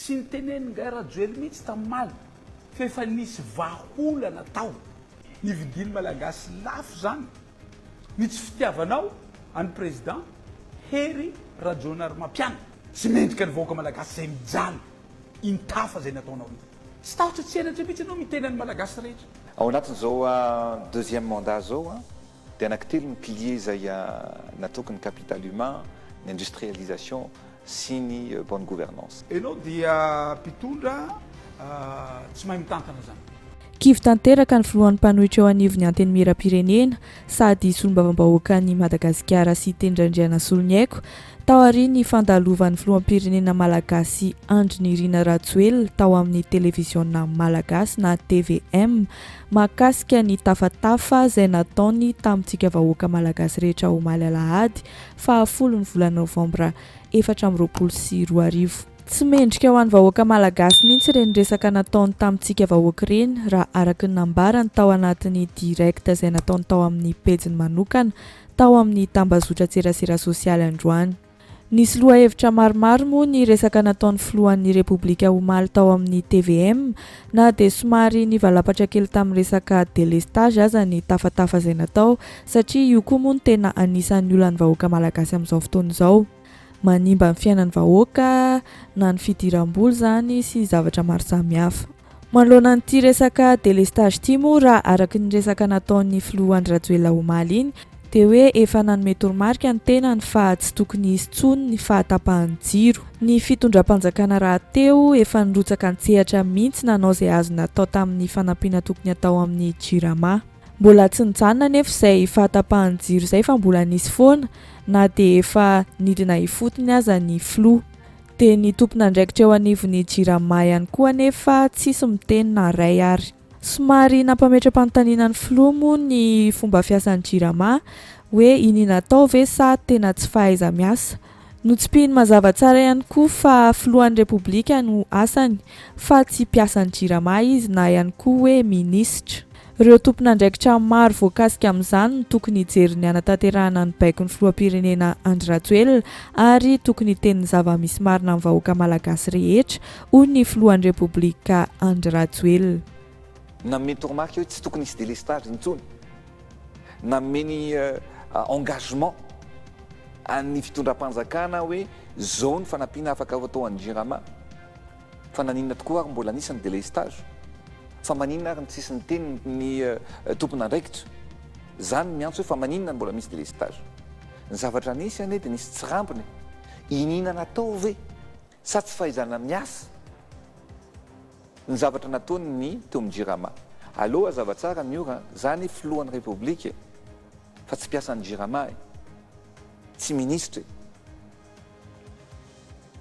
Tsy nitenenin'ingahy Rajoely mihitsy tamin'ny omaly fa efa nisy vahaolana tao. Nividian'ny Malagasy lafo izany ny tsy fitiavanao an'i Président Hery Rajaonarimampianina. Tsy mendrika ny vahoaka Malagasy izay mijaly iny tafa izay nataonao iny. Tsy tahotra tsy henatra mihitsy ianao miteny an'ny Malagasy rehetra. Ao anatin'izao deuxième mandat izao dia anankitelo ny piliers izay nataoko, ny capital humain, ny industrialisation sy ny bonne gouvernance. Enao dia mpitondra tsy mahay mitantana zany. Kivy tanteraka ny filohan'ny mpanohitra eo anivon'ny Antenimierampirenena sady solombavambahoakan'i Madagasikara Siteny Randrianasoloniaiko taorian'ny fandalovan'ny filoham-pirenena malagasy Andry Nirina Rajoelina tao amin'ny televiziona malagasy na tvm mahakasika ny tafatafa izay nataony tamintsika vahoaka malagasy rehetra omaly alahady fahafolo ny volana novambra 2024. Tsy mendrika ho an'ny vahoaka malagasy mihitsy ireny resaka nataony tamintsika vahoaka ireny raha araka ny nambarany tao anatin'ny direct izay nataony tao amin'ny pejiny manokana tao amin'ny tambazotran-tserasera sosialy androany. Nisy lohahevitra maromaro moa ny resaka nataon'ny filohan'ny Repoblika omaly tao amin'ny tvm na dia somary nivalapatra kely tamin'ny resaka délestage aza ny tafatafa izay natao satria io koa moa no tena anisan'ny olan'ny vahoaka malagasy amin'izao fotoana izao. Manimba ny fiainan'ny vahoaka na ny fidiram-bola izany sy zavatra maro samihafa. Manoloana an'ity resaka délestage ity moa raha araka ny resaka nataon'ny filoha Andry Rajoelina omaly iny dia hoe efa nanome toromarika ny tenany fa tsy tokony hisy intsony ny fahatapahan'ny jiro. Ny fitondram-panjakana rahateo efa nirotsaka an-tsehatra mihitsy nanao izay azo natao tamin'ny fanampiana tokony hatao amin'ny Jirama. Mbola tsy nijanona anefa izay fahatapahan'ny jiro izay fa mbola nisy foana na dia efa nidina ifotony aza ny filoha. Dia ny tompon'andraikitra eo anivon'ny Jirama ihany koa anefa tsisy miteny na ray ary. Somary nampametra-panontaniana ny filoha moa ny fomba fiasan'ny Jirama hoe iniana atao ve sa tena tsy fahaiza-miasa. Notsipihiny mazava tsara ihany koa fa filohan'ny Repoblika no asany fa tsy mpiasan'ny Jirama izy na ihany koa hoe minisitra. Ireo tompon'andraikitra maro voakasika amin'izany no tokony hijery ny hanatanterahana ny baikon'ny filoham-pirenena Andry Rajoelina ary tokony hiteny ny zava-misy marina amin'ny vahoaka malagasy rehetra, hoy ny filohan'ny Repoblika Andry Rajoelina. Nanome toromarika hoe tsy tokony hisy délestage intsony. Nanome ny engagement an'ny fitondram-panjakana hoe zao ny fanampiana afaka atao an'ny Jirama. Fa naninona tokoa ary mbola nisy ny délestage? Fa maninona ary no tsisy niteny ny tompon'andraikitra? Zany no miantso hoe fa maninona no mbola misy délestage? Ny zavatra nisy anie dia nisy tsirambina e! Iniana natao ve sa tsy fahaizana miasa ny zavatra nataony ny teo amin'ny Jirama? Aleo hazava tsara ny ora, za anie filohan'ny Repoblika e! Fa tsy mpiasan'ny Jirama e! Tsy minisitra e!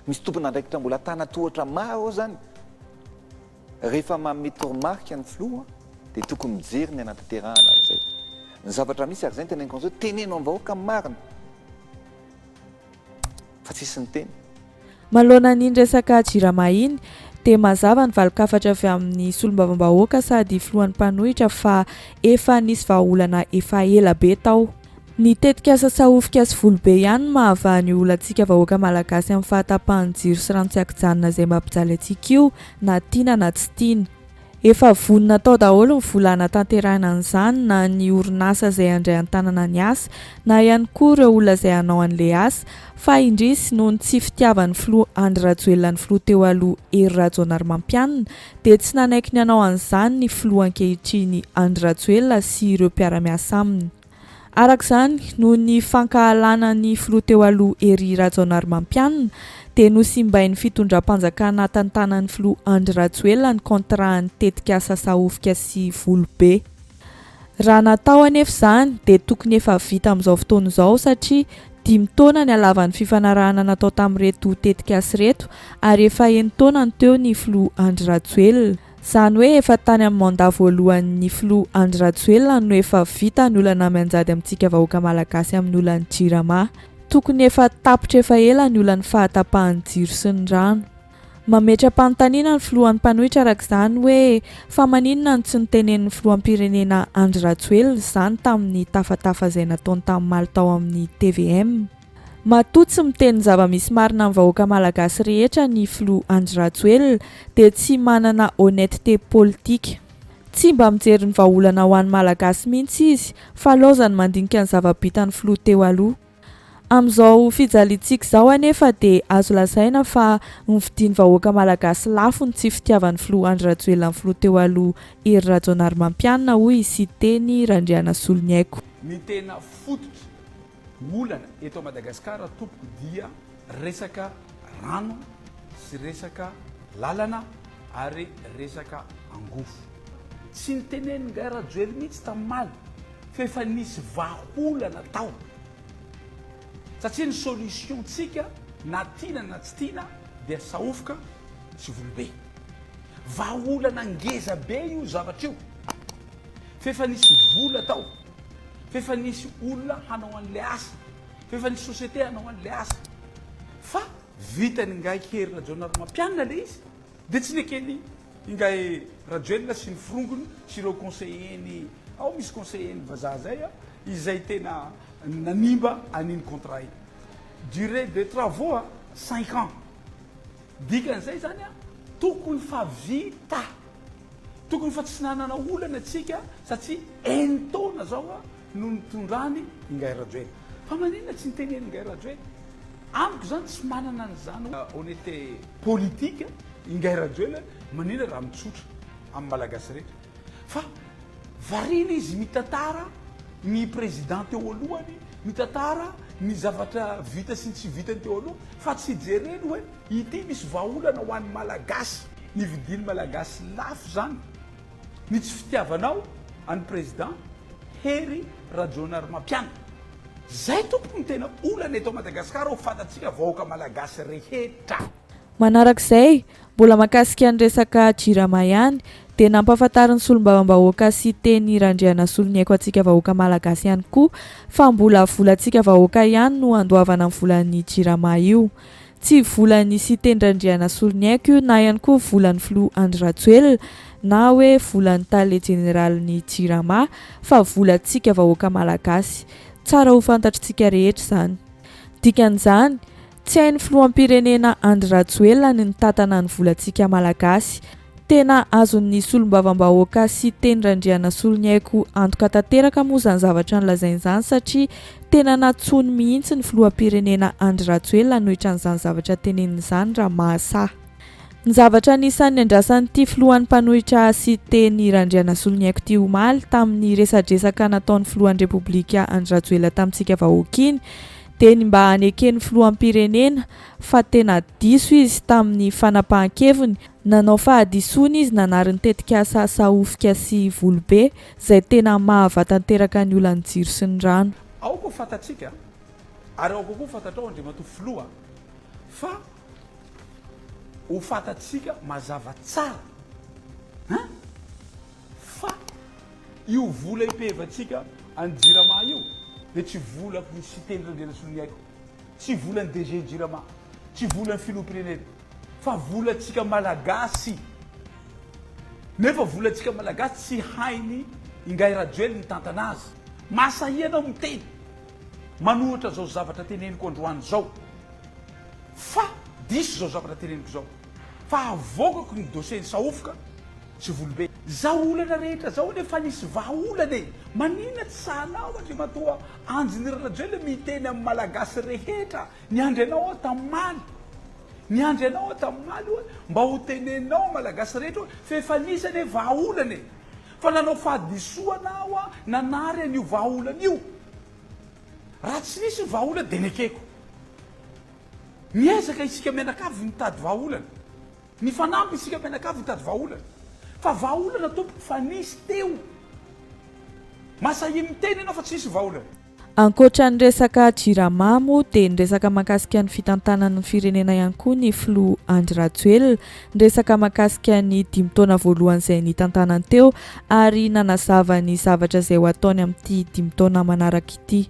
Misy tompon'andraikitra mbola antanatohatra maro ao zany. Rehefa manome toromarika ny filoha dia tokony mijery ny hanatanterahana an'izay. Ny zavatra misy ary izay no teneniko an'izao, teneno amin'ny vahoaka ny marina fa tsisy niteny. Manoloana an'iny resaka Jirama iny dia mazava ny valin-kafatra avy amin'ny solombavambahoaka sady filohan'ny mpanohitra fa efa nisy vahaolana efa ela be tao. Ny tetikasa Sahofika sy Volobe ihany no mahavaha ny olantsika vahoaka malagasy amin'ny fahatapahan'ny jiro sy rano tsy ankijanona izay mampijaly antsika io na tiana na tsy tiana. Efa vonona tao daholo ny vola hanatanterahina an'izany na ny orinasa izay handray an-tanana ny asa na ihany koa ireo olona izay hanao an'ilay asa fa indrisy noho ny tsy fitiavan'ny filoha Andry Rajoelina ny filoha teo aloha Hery Rajaonarimampianina dia tsy nanaiky ny hanao an'izany ny filoha ankehitriny Andry Rajoelina sy ireo mpiara-miasa aminy. Araka izany, noho ny fankahalana ny filoha teo aloha Hery Rajaonarimampianina, dia nosimbain'ny fitondram-panjakana tantanan'ny filoha Andry Rajoelina ny contrat-n'ny tetikasa Sahofika sy Volobe. Raha natao anefa izany, dia tokony efa vita amin'izao fotoana izao satria dimy taona ny halavan'ny fifanarahana natao tamin'ireto tetikasa ireto ary efa enin-taona no teo ny filoha Andry Rajoelina. Izany hoe efa tany amin'ny mandat voalohan'ny filoha Andry Rajoelina no efa vita ny olana mianjady amintsika vahoaka malagasy amin'ny olan'ny jirama. Tokony efa tapitra efa ela ny olan'ny fahatapahan'ny jiro sy ny rano. Mametra-panontaniana ny filohan'ny mpanohitra araka izany hoe fa maninona no tsy notenenin'ny filoham-pirenena Andry Rajoelina izany tamin'ny tafatafa izay nataony tamin'ny maly tao amin'ny tvm. Matoa tsy miteny ny zava-misy marina amin'ny vahoaka malagasy rehetra ny filoha Andry Rajoelina dia tsy manana honnêteté politique. Tsy mba mijery ny vahaolana ho an'ny malagasy mihitsy izy fa laozany mandinika ny zava-bitan'ny filoha teo aloha. Amin'izao fijaliantsika izao anefa dia azo lazaina fa novidian'ny vahoaka malagasy lafo ny tsy fitiavan'ny filoha Andry Rajoelina ny filoha teo aloha Hery Rajaonarimampianina hoy i Siteny Randrianasoloniaiko. Ny tena fototra olana eto Madagascar tompoko dia resaka rano sy resaka lalana ary resaka angovo. Tsy nitenenin'ingahy Rajoely mihitsy tamimaly fa efa nisy vahaolana tao. Satria ny solution tsika na tiana na tsy tiana dia sahofoka sy volobe. Vahaolana ngeza be io zavatra io. Fa efa nisy vola tao. Fa efa nisy olona hanao an'ilay asa. Fa efa nisy société hanao an'ilay asa. Fa vitan'ingahy Hery Rajaonarimampianina ilay izy dia tsy neken'i Ingahy Rajoelina sy ny forongony sy ireo conseiller-ny ao misy conseiller-ny vazaha zay a, izay tena nanimba an'iny contrat iny. Durée de travaux a, cinq ans. Dikan'izay zany a, tokony fa vita, tokony fa tsy nanana olana tsika satria enin-taona zao a no nitondrany Ingahy Rajoelina. Fa maninona tsy nitenen'i Ingahy Rajoelina? Amiko zany tsy manana an'izany honnêteté politique Ingahy Rajoelina, maninona raha mitsotra amin'ny Malagasy rehetra? Fa variana izy mitantara ny président teo alohany, mitantara ny zavatra vita sy ny tsy vitany teo aloha, fa tsy jereny hoe ity misy vahaolana ho an'ny Malagasy. Ny vidian'ny Malagasy lafo zany. Ny tsy fitiavanao an'i président Hery Rajaonarimampianina. Zay tompoko no tena olana eto Madagascar ho fantatsika vahoaka Malagasy rehetra. Manarak'izay, mbola mahakasika ny resaka Jirama ihany, dia nampahafantarin'ny solombavambahoaka Siteny Randrianasoloniaiko antsika vahoaka Malagasy ihany koa fa mbola volantsika vahoaka ihany no andoavana ny volan'ny Jirama io. Tsy volan'i Siteny Randrianasoloniaiko io na ihany koa volan'ny filoha Andry Rajoelina na hoe volan'ny tale jeneralin'ny Jirama fa volantsika vahoaka Malagasy. Tsara ho fantatritsika rehetra izany. Dikan'izany, tsy hain'ny filoham-pirenena Andry Rajoelina ny nitantana ny volantsika Malagasy. Tena azon'ny solombavambahoaka Siteny Randrianasoloniaiko antoka tanteraka moa izany zavatra nolazainy izany satria tena nantsoiny mihitsy ny filoham-pirenena Andry Rajoelina hanohitra an'izany zavatra teneniny izany raha mahasahy. Ny zavatra anisan'ny niandrasan'ity filohan'ny mpanohitra Siteny Randrianasoloniaiko ity omaly tamin'ny resadresaka nataon'ny filohan'ny Repoblika Andry Rajoelina tamintsika vahoaka iny dia ny mba haneken'ny filoham-pirenena fa tena diso izy tamin'ny fanapahan-keviny Nanao fahadisoana izy nanary ny tetikasa Sahofika sy Volobe izay tena mahavatanteraka ny olan'ny jiro sy ny rano. Aoka ho fantatsika ary aoka koa ho fantatrao Andriamatoa Filoha fa ho fantatsika mazava tsara hein fa io vola ipehevantsika an'i Jirama io dia tsy vola Siteny Randrianasoloniaiko, tsy volan'ny DG Jirama, tsy volan'ny Filoham-pirenena. Fa volantsika malagasy. Nefa volantsika malagasy tsy hainy ingahy Rajoel mitantana azy. Mahasahia anao miteny manohitra zao zavatra teneniko androany zao. Fa diso zao zavatra teneniko zao. Fa avoakako ny dossier ny Sahofoka sy Volobe. Zao olana rehetra zao anie fa nisy vahaolana e! Maninona tsy sahanao Andriamatoa Andry Nirina Rajoelina miteny amin'ny malagasy rehetra Niandry anao aho tamaly Niandry anao aho tamaly hoe mba ho teneninao Malagasy rehetra hoe fa efa nisy anie vahaolana e! Fa nanao fahadisoana aho nanary an'io vahaolana io. Raha tsy nisy ny vahaolana dia nekeko. Miezaka isika mianakavy mitady vahaolana. Nifanampy isika mianakavy nitady vahaolana. Fa vahaolana tompoko fa nisy teo. Masahia miteny ianao fa tsy nisy ny vahaolana. Ankoatra ny resaka Jirama moa dia niresaka mahakasika ny fitantanana ny firenena ihany koa ny filoha Andry Rajoelina, niresaka mahakasika ny dimy taona voalohany izay nitantanany teo ary nanazava ny zavatra izay ho ataony amin'ity dimy taona manaraka ity.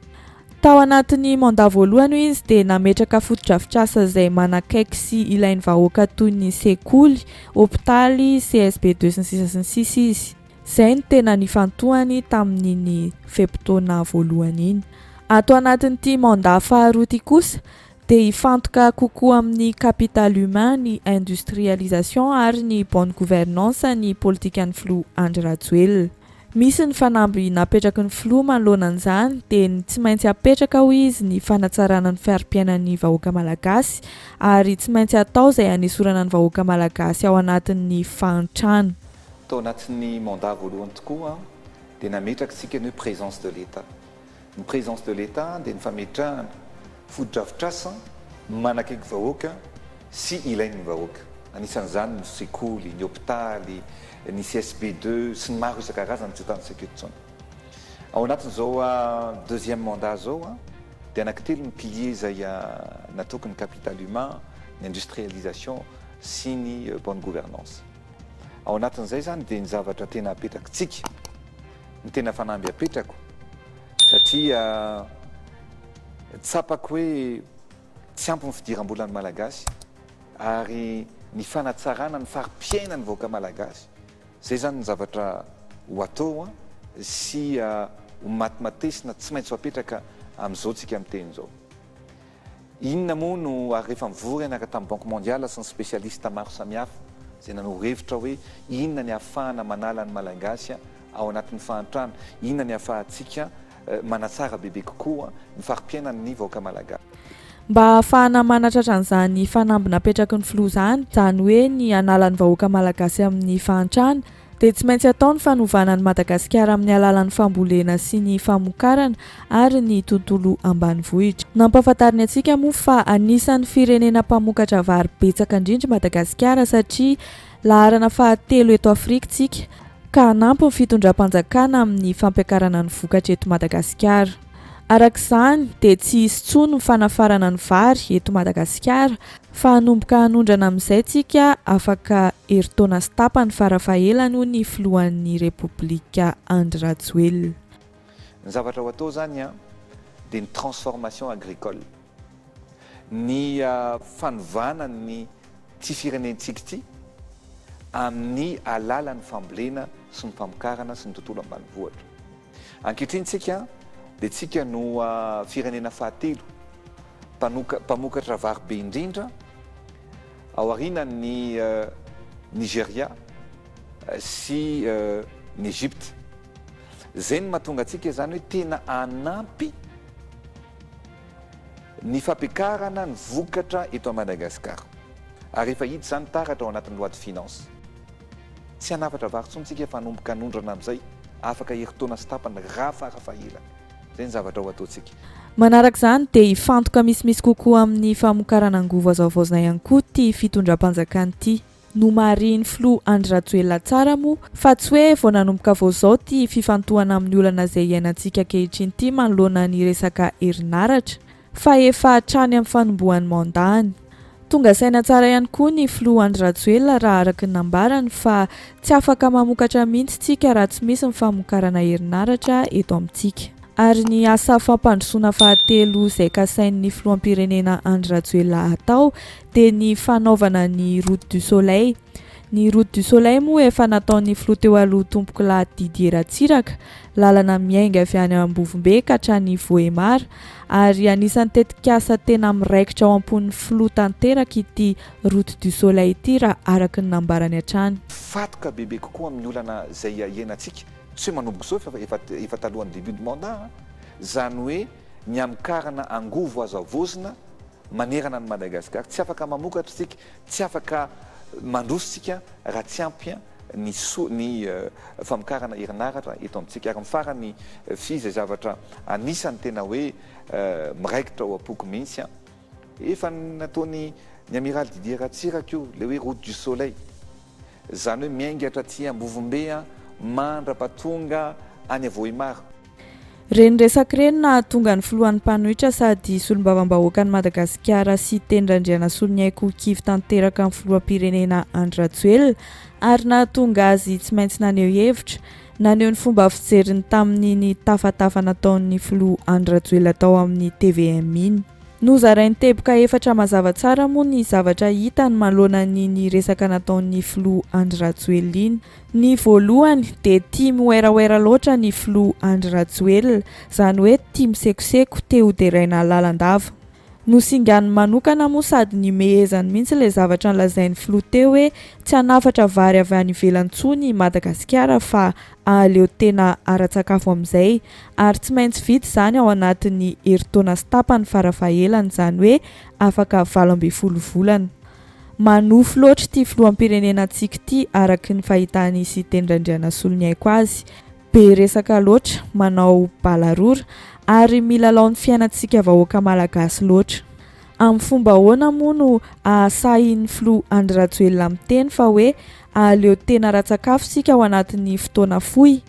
Tao anatin'ny mandat voalohany hoy izy dia nametraka fotodrafitrasa izay manakaiky sy ilain'ny vahoaka toy ny sekoly, hopitaly, CSB deux sy ny sisa sy ny sisa izy. Izay no tena nifantohany tamin'iny fe-potoana voalohany iny. Ato anatin'ity mandat faharoa ity kosa dia hifantoka kokoa amin'ny capital humain ny industrialisation ary ny bonne gouvernance ny politikan'ny filoha Andry Rajoelina. Misy ny fanamby napetraky ny filoha manoloana an'izany dia ny tsy maintsy apetraka hoy izy ny fanatsarana ny fari-piainan'ny vahoaka malagasy ary tsy maintsy atao izay hanesorana ny vahoaka malagasy ao anatin'ny fahantrana. Tao anatin'ny mandat voalohany tokoa dia nametraka isika ny hoe présence de l'Etat. Ny présence de l'Etat dia ny fametrahana fotodrafitrasa manakaiky vahoaka sy ilain'ny vahoaka. Anisan'izany ny sekoly, ny hopitaly, ny CSB ii sy ny maro isan-karazany tsy tanisaiko eto intsony. Ao anatin'izao deuxième mandat izao dia anankitelo ny piliers izay nataoko, ny capital humain, ny industrialisation sy ny bonne gouvernance. Ao anatin'izay izany dia ny zavatra tena apetrakitsika, ny tena fanamby apetrako satria tsapako hoe tsy ampy ny fidiram-bolan'ny Malagasy ary ny fanatsarana ny fari-piainan'ny vahoaka Malagasy, izay izany ny zavatra ho atao sy ho matimatesina tsy maintsy ho apetraka amin'izao tsika miteny izao. Inona moa no ary rehefa mivory ianareo tamin'ny Banque Mondiale sy ny spécialiste maro samihafa izay nanoro hevitra hoe inona ny ahafahana manala ny Malagasy ao anatin'ny fahantrana, inona ny ahafahantsika manatsara bebe kokoa ny fari-piainan'ny vahoaka Malagasy. Mba hahafahana manatratra an'izany fanamby napetraky ny filoha izany, izany hoe ny hanala ny vahoaka Malagasy amin'ny fahantrana, dia tsy maintsy atao ny fanovana an'i Madagasikara amin'ny alalan'ny fambolena sy ny famokarana ary ny tontolo ambanivohitra. Nampahafantariny antsika moa fa anisan'ny firenena mpamokatra vary betsaka indrindra i Madagasikara satria laharana fahatelo eto Afrika isika ka hanampy ny fitondram-panjakana amin'ny fampiakarana ny vokatra eto Madagasikara. Araka izany dia tsy hisy intsony ny fanafarana ny vary eto Madagasikara Fa hanomboka hanondrana amin'izay tsika afaka herintaona sy tapany farafahelany hoy ny filohan'ny Repoblika Andry Rajoelina. Ny zavatra ho atao izany an, dia ny transformation agricole, ny fanovana ny ity firenentsika ity amin'ny alalan'ny fambolena sy ny famokarana sy ny tontolo ambanivohitra. Ankehitriny tsika dia tsika no firenena fahatelo mpamokatra vary be indrindra ao aorianan'i Nigeria sy ny Egypte. Izay no mahatonga antsika izany hoe tena hanampy ny fampiakarana ny vokatra eto Madagasikara. Ary efa hita izany taratra ao anatin'ny loi de finance. Tsy hanafatra vary intsony tsika fa hanomboka hanondrana amin'izay afaka herintaona sy tapany raha farafahelany. Izay ny zavatra ho ataontsika. Manaraka izany dia hifantoka misimisy kokoa amin'ny famokarana angovo azo havaozina ihany koa ity fitondram-panjakana ity. Nomarihin'ny filoha Andry Rajoelina tsara moa fa tsy hoe vao nanomboka vao izao ity fifantohana amin'ny olana izay iainantsika ankehitriny ity manoloana ny resaka herinaratra fa efa hatrany amin'ny fanombohan'ny mandat-ny. Tonga saina tsara ihany koa ny filoha Andry Rajoelina raha araka ny nambarany fa tsy afaka mamokatra mihitsy tsika raha tsy misy ny famokarana herinaratra eto amintsika. Ary ny asa fampandrosoana fahatelo izay kasain'ny filoham-pirenena Andry Rajoelina hatao dia ny fanaovana ny route du soleil. Ny route du soleil moa efa nataon'ny filoha teo aloha Tompokolahy Didier Ratsiraka, lalana miainga avy any Ambovombe ka hatrany Vohemar, ary anisan'ny tetikasa tena miraikitra ao am-pon'ny filoha tanteraka ity route du soleil ity raha araka ny nambarany hatrany. Fatoka bebe kokoa amin'ny olana izay iainantsika, tsy hoe manomboka izao fa efa efa talohan'ny début de mandat, izany hoe ny hamokarana angovo azo havaozina manerana an'i Madagasikara. Tsy afaka mamokatra isika, tsy afaka mandroso isika raha tsy ampy ny so ny famokarana herinaratra eto amintsika. Ary ny farany fy izay zavatra anisan'ny tena hoe miraikitra ao am-poko mihitsy an, efa nataony ny Amiraly Didier Ratsiraka io, ilay hoe route du soleil. Izany hoe miainga hatraty Ambovombe an, mandra-pahatonga any Vohemar. Ireny resaka ireny nahatonga ny filohan'ny mpanohitra sady solombavambahoakan'i Madagasikara Siteny Randrianasoloniaiko ho kivy tanteraka amin'ny filoham-pirenena Andry Rajoelina ary nahatonga azy tsy maintsy naneho hevitra, naneho ny fomba fijeriny tamin'iny tafatafa nataon'ny filoha Andry Rajoelina tao amin'ny tvm iny. Nozarainy teboka efatra mazava tsara moa ny zavatra hitany manoloana an'iny resaka nataon'ny filoha Andry Rajoelina iny. Ny voalohany dia tia miwerawera loatra ny filoha Andry Rajoelina, izany hoe tia misekoseko, te ho deraina lalandava. Nosinganiny manokana moa sady nimehezany mihitsy ilay zavatra nolazain'ny filoha teo hoe tsy hanafatra vary avy any ivelany intsony i Madagasikara fa hahaleo tena ara-tsakafo amin'izay ary tsy maintsy vita izany ao anatin'ny herintaona sy tapany farafahelany, izany hoe afaka 18 volana. Manofy loatra ity filoham-pirenenantsika ity araka ny fahitan'i Siteny Randrianasoloniaiko azy. Be resaka loatra, manao balarora, ary milalao ny fiainantsika vahoaka malagasy loatra. Amin'ny fomba ahoana moa no ahasahin'ny filoha Andry Rajoelina miteny fa hoe ahaleo tena ara-tsakafo isika ao anatin'ny fotoana fohy?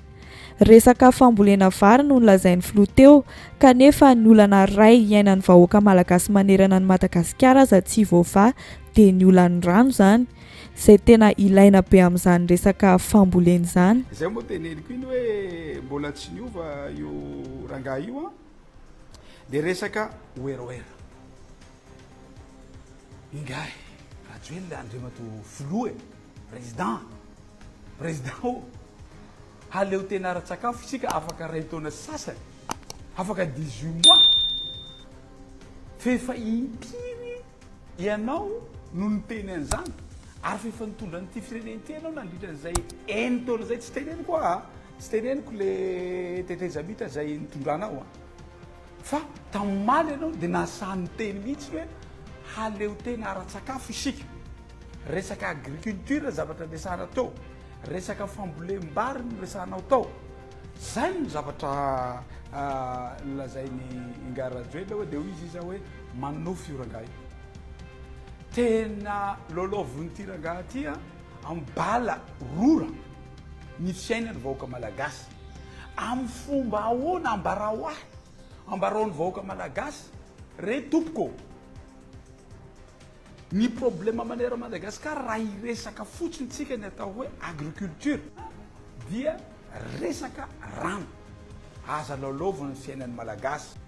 Resaka fambolena vary no nolazain'ny filoha teo, kanefa ny olana ray iainan'ny vahoaka malagasy manerana an'i Madagasikara aza tsy voavaha dia ny olan'ny rano izany, izay tena ilaina be amin'izany resaka fambolena izany. Izay moa teneniko iny hoe mbola tsy niova io rangahy io an, dia resaka werawera. Ingahy Rajoelina Andriamatoa Filoha e, Président. Président ô! Haleo tena ara-tsakafo isika afaka iray taona sy sasany, afaka 18 mois. Fa efa impiry ianao no niteny an'izany ary fa efa nitondra an'ity firenena ity ianao nandritra an'izay enin-taona izay. Tsy teneniko aho, tsy teneniko le tetezamita izay nitondranao a. Fa tamin'ny ianao dia nahasahy niteny mihitsy hoe haleo tena ara-tsakafo isika. Resaka agriculture zavatra niresahana teo, resaka fambolem-bary no niresahanao tao. Zay no zavatra nolazain'i Ingahy Rajoelina hoe dia hoy izy iza hoe manonofy io rangahy io. Tena lolovin'ity rangahy ity amin'ny bala rora ny fiainan'ny vahoaka malagasy. Amin'ny fomba ahoana ambarao ahy, ambarao ny vahoaka malagasy re tompoko ô. Ny problème manerana Madagascar raha hiresaka fotsiny tsika ny atao hoe agriculture dia resaka rano. Aza lalaovina ny fiainan'ny Malagasy.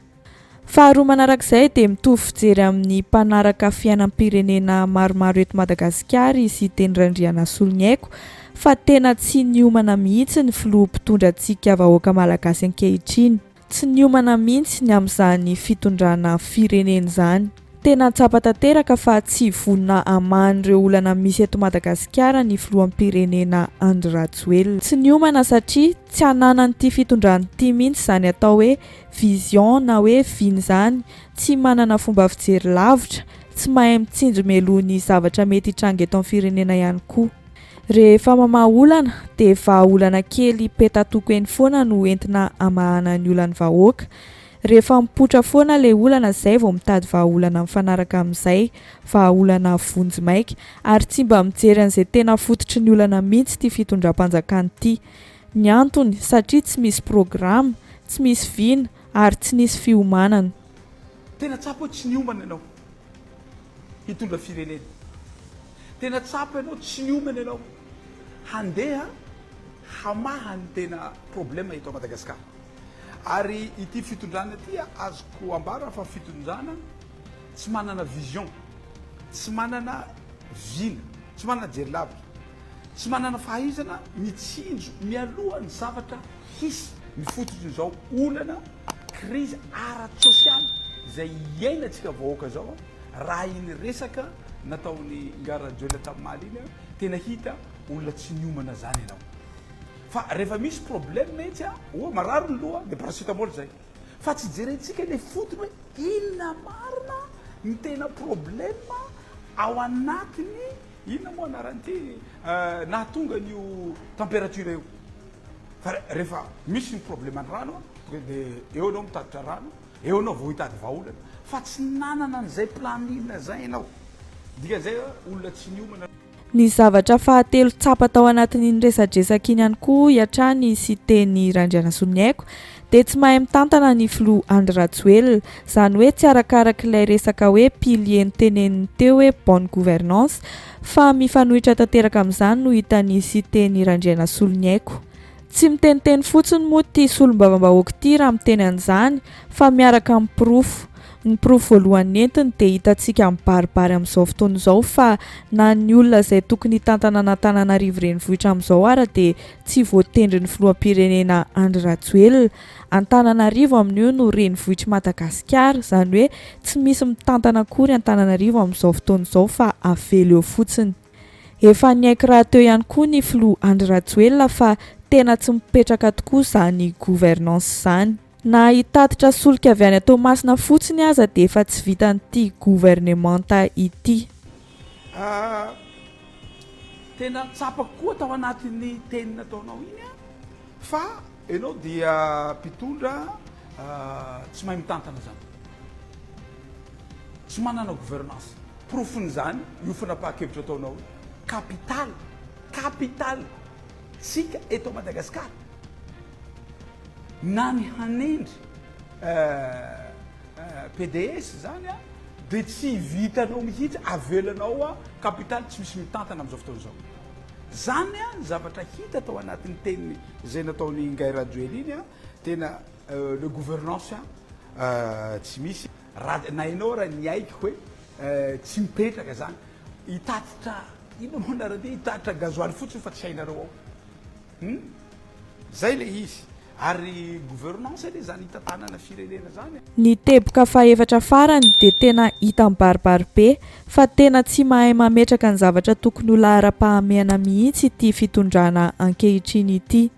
Faharoa manarak'izay dia mitovy fijery amin'ny mpanaraka fiainam-pirenena maromaro eto Madagasikara i Siteny Randrianasoloniaiko fa tena tsy niomana mihitsy ny filoha mpitondra antsika vahoaka Malagasy ankehitriny. Tsy niomana mihitsy ny amin'izany fitondrana firenena izany. Tena tsapa tanteraka fa tsy vonona hamaha an'ireo olana misy eto Madagasikara ny filoham-pirenena Andry Rajoelina. Tsy niomana satria tsy ananan'ity fitondrana ity mihitsy izany atao hoe vision na hoe vina izany, tsy manana fomba fijery lavitra, tsy mahay mitsinjo mialoha ny zavatra mety hitranga eto amin'ny firenena ihany koa. Rehefa mamaha olana dia vahaolana kely petatoko eny foana no entina hamahana ny olan'ny vahoaka. Rehefa mipoitra foana ilay olana izay vao mitady vahaolana mifanaraka amin'izay, vahaolana vonjimaika. Ary tsy mba mijery an'izay tena fototry ny olana mihitsy ity fitondram-panjakana ity. Ny antony, satria tsy misy programa, tsy misy vina ary tsy nisy fiomanana. Tena tsapa hoe tsy niomana ianao hitondra firenena. Tena tsapa ianao tsy niomana ianao handeha hamaha ny tena problème eto Madagascar. Ary ity fitondrana ity azoko ambara fa fitondrana tsy manana vision, tsy manana vina, tsy manana jery lavitra, tsy manana fahaizana mitsinjo mialoha ny zavatra hisy. Ny fototrin'izao olana krizy ara-tsosialy izay iainantsika vahoaka izao raha iny resaka nataon'i Ingahy Rajoelina tamin'ny maly iny tena hita olona tsy niomana zany ianao fa rehefa misy problème etsy a oa marary ny loha de paracetamol zay fa tsy jerentsika le fotony hoe inona marina ny tena problème ao anatiny inona moa anaran'ity nahatonga an'io température io Fa rehefa misy ny problème ny rano tonga de eo ianao mitatitra rano, eo ianao vao hitady vahaolana. Fa tsy nanana an'izay planning zay ianao. Dikan'izay olona tsy niomana. Ny zavatra fahatelo tsapa tao anatin'iny resadresaka iny ihany koa hoy hatrany i Siteny Randrianasoloniaiko dia tsy mahay mitantana ny filoha Andry Rajoelina, izany hoe tsy arakarak'ilay resaka hoe pilier noteneniny teo hoe bonne gouvernance Fa mifanohitra tanteraka amin'izany no hitan'i Siteny Randrianasoloniaiko. Tsy miteniteny fotsiny moa ity solombavambahoaka ity raha miteny an'izany fa miaraka amin'ny porofo. Ny porofo voalohany nentiny dia hitantsika mibaribary amin'izao fotoana izao fa na ny olona izay tokony hitantana an'Antananarivo renivohitra amin'izao ara dia tsy voatendrin'ny filoham-pirenena Andry Rajoelina. Antananarivo amin'io no renivohitr'i Madagasikara, izany hoe tsy misy mitantana akory Antananarivo amin'izao fotoana izao fa avela eo fotsiny. Efa niaiky rahateo ihany koa ny filoha Andry Rajoelina fa tena tsy mipetraka tokoa izany gouvernance izany. Na hitatitra solika avy any Toamasina fotsiny aza dia efa tsy vitan'ity governemanta ity. Tena tsapako koa tao anatin'ny teny nataonao iny fa ianao dia mpitondra tsy mahay mitantana zany. Tsy manana gouvernance. Porofon'izany io fanapahan-kevitra ataonao io. Capital, capital tsika eto Madagascar na ny hanendry PDS zany dia tsy vitanao mihitsy, avelanao capital tsy misy mitantana amin'izao fotoana izao. Zany ny zavatra hita tao anatin'ny teniny izay nataon'i Ingahy Rajoelina iny, tena le gouvernance tsy misy. Raha na ianao raha niaiky hoe tsy mipetraka zany, hitatitra inona moa nareo ty, hitatitra gasoil fotsiny fa tsy hainareo ao. Hum? Zay le izy. Ary gouvernance anie zany hitantanana firenena zany e. Ny teboka fahefatra farany dia tena hita mibaribary be fa tena tsy mahay mametraka ny zavatra tokony ho laharam-pahamehana mihitsy ity fitondrana ankehitriny ity.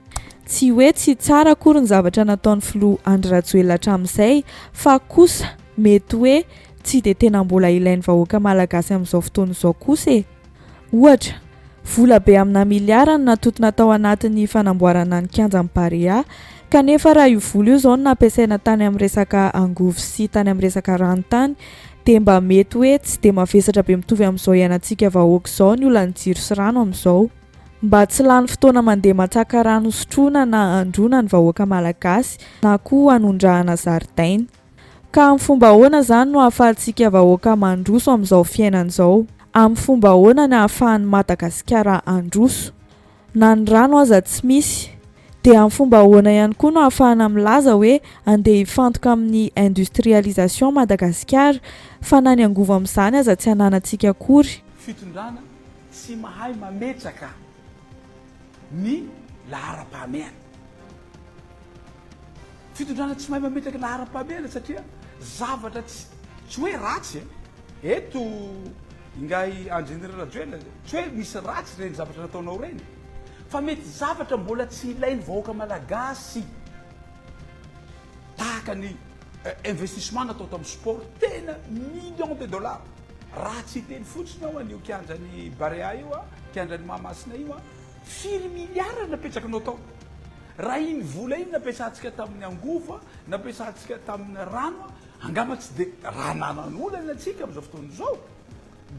Tsy hoe tsy tsara akory ny zavatra nataon'ny filoha Andry Rajoelina hatramin'izay fa kosa mety hoe tsy dia tena mbola ilain'ny vahoaka malagasy amin'izao fotoana izao kosa e! Ohatra, vola be amina miliara no natontona tao anatin'ny fanamboarana ny kianjan'ny Barea kanefa raha io vola io izao no nampiasaina tany amin'ny resaka angovo sy tany amin'ny resaka rano tany dia mba mety hoe tsy dia mavesatra be mitovy amin'izao iainantsika vahoaka izao ny olan'ny jiro sy rano amin'izao. Mba tsy lany fotoana mandeha matsaka rano sotroina na androana ny vahoaka malagasy na koa hanondrahana zaridaina. Ka amin'ny fomba ahoana izany no ahafahantsika vahoaka mandroso amin'izao fiainana izao? Amin'ny fomba ahoana ny ahafahan'i Madagasikara handroso? Na ny rano aza tsy misy. Dia amin'ny fomba ahoana ihany koa no ahafahana milaza hoe andeha hifantoka amin'ny industrialisation Madagasikara fa na ny angovo amin'izany aza tsy ananantsika akory? Fitondrana Tsy mahay mametraka ny laharam-pahamehana. Fitondrana tsy mahay mametraka laharam-pahamehana satria zavatra tsy tsy hoe ratsy e. Eto Ingahy Andry Nirina Rajoelina, tsy hoe misy ratsy ireny zavatra nataonao ireny fa mety zavatra mbola tsy ilain'ny vahoaka malagasy tahaka ny investissement natao tamin'ny sport tena millions de dollars. Raha tsy hiteny fotsiny aho an'io kianjan'i Barea io a, kianjan'i Mahamasina io a, firy milliards napetrakinao tao? Raha iny vola iny nampiasantsika tamin'ny angovo a, nampiasantsika tamin'ny rano a, angamba tsy dia raha nanan'olana antsika amin'izao fotoana izao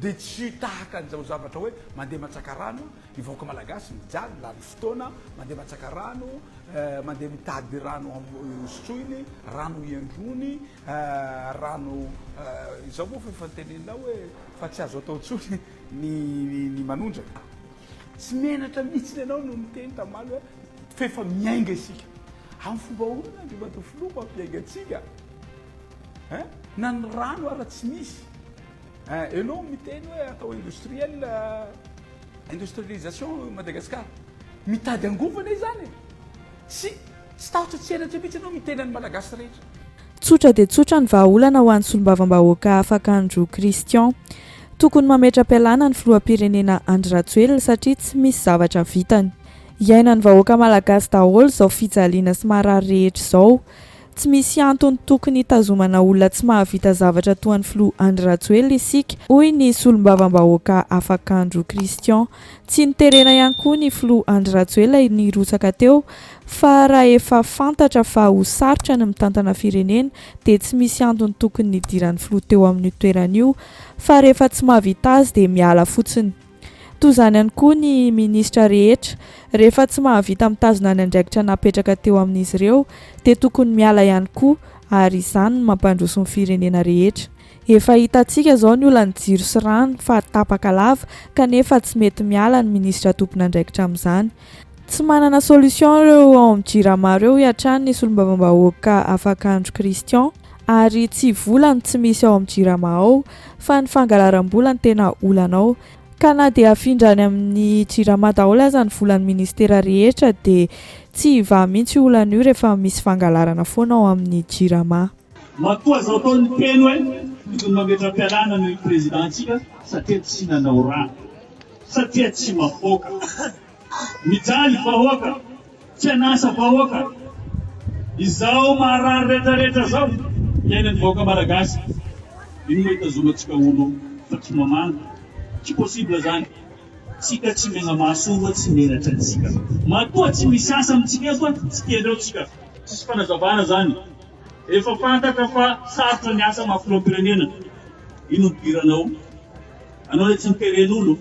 dia tsy tahaka an'izao zavatra hoe mandeha mantsaka rano Ny vahoaka malagasy mijaly, lany fotoana, mandeha mantsaka rano, mandeha mitady rano hosotroiny, rano hiandrony, rano izao moa fa efa noteneninao hoe fa tsy azo atao intsony ny ny manondraka. Tsy menatra mihitsy ianao no niteny tamaly hoe f'efa miainga isika. Amin'ny fomba ahoana Andriamatoa Filoha mampiainga antsika? Hein? Na ny rano ara tsy misy. Hein, enao miteny hoe atao industriel industrialisation Madagascar. Mitady angovo anie izany e. Tsy tsy tahotra tsy henatra mihitsy ianao miteny an'ny Malagasy rehetra. Tsotra dia tsotra ny vahaolana ho an'ny solombavambahoaka Afakandro Christian. Tokony mametra-pialana ny filoham-pirenena Andry Rajoelina satria tsy misy zavatra vitany. Iainan'ny vahoaka malagasy daholo izao fijaliana sy marary rehetra izao. Tsy misy antony tokony hitazomana olona tsy mahavita zavatra toa an'ny filoha Andry Rajoelina isika, hoy ny solombavambahoaka Afakandro Christian. Tsy noterena ihany koa ny filoha Andry Rajoelina nirotsaka teo fa raha efa fantatra fa ho sarotra ny mitantana firenena dia tsy misy antony tokony nidiran'ny filoha teo amin'io toerana io fa rehefa tsy mahavita azy dia miala fotsiny. Toy izany ihany koa ny minisitra rehetra, rehefa tsy mahavita mitazona ny andraikitra napetraka teo amin'izy ireo dia tokony miala ihany koa ary izany no mampandroso ny firenena rehetra. Efa hitantsika izao ny olan'ny jiro sy rano fa tapaka lava kanefa tsy mety miala ny minisitra tompon'andraikitra amin'izany. Tsy manana solution ireo ao amin'ny jirama ireo hoy hatrany ny solombavambahoaka Afakandro Christian. Ary tsy vola no tsy misy ao amin'ny Jirama ao fa ny fangalaram-bola no tena olana ao. Ka na dia afindra any amin'ny Jirama daholo aza ny volan'ny ministera rehetra dia tsy hivaha mihitsy io olana io rehefa misy fangalarana foana ao amin'ny Jirama. Matoa zao atao ny teny hoe tokony mametra-pialana ny président-tsika satria tsy nanao raha, satria tsy mafoaka. Mijaly vahoaka, tsy an'asa vahoaka. Izao marary retraretra zao iainan'ny vahoaka malagasy. Ino moa itazomantsika olo fa tsy mamangy? Tsy possible zany. Tsika tsy megnamaso olo tsy menatra antsika. Matoa tsy misy asa amintsika eto tsy tiandreo tsika. Tsisy fanazavana zany. Efa fantatra fa sarotra ny asa maha filoham-pirenena. Ino ny idiranao? Anao le tsy miteren'olo.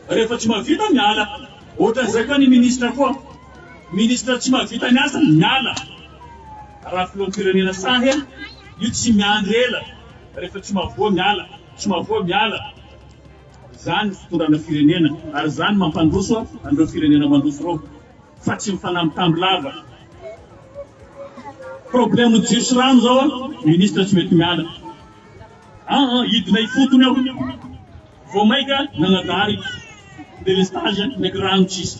Rehefa tsy mahavita miala. Ohatran'izay koa ny ministra koa. Ministra tsy mahavita ny asany miala. Raha filoham-pirenena sahy io tsy miandry ela. Rehefa tsy mahavoa miala, tsy mahavoa miala. Izany ny fitondrana firenena ary izany mampandroso an'ireo firenena mandroso ireo fa tsy mifanambitamby lava. Problème jiro sy rano zao ministre tsy mety miala. Aa hidina ifotony aho. Vao maika nanadary delestage ndraiky rano tsisy.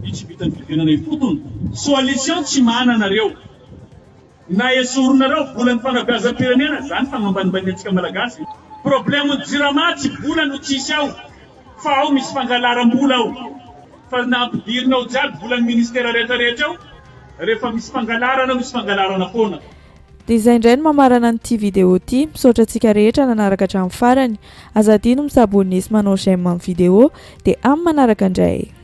Io tsy vitan'ny fidirana ifotony. Solution tsy manana reo. Na esorinareo volan'ny fanabeazam-pirenena zany fagnambanimbaniantsika Malagasy. Problème ny jirama tsy vola no tsisy ao fa ao misy fangalaram-bola ao. Fa na ampidirina ao jiaby volan'ny ministera rehetra rehetra ao rehefa misy fangalarana misy fangalarana foana. Dia izay indray no mamarana an'ity vidéo ity, misaotra antsika rehetra nanaraka hatramin'ny farany, aza adino mi-s'abonner sy manao j'aime amin'ny vidéo, dia amin'ny manaraka indray.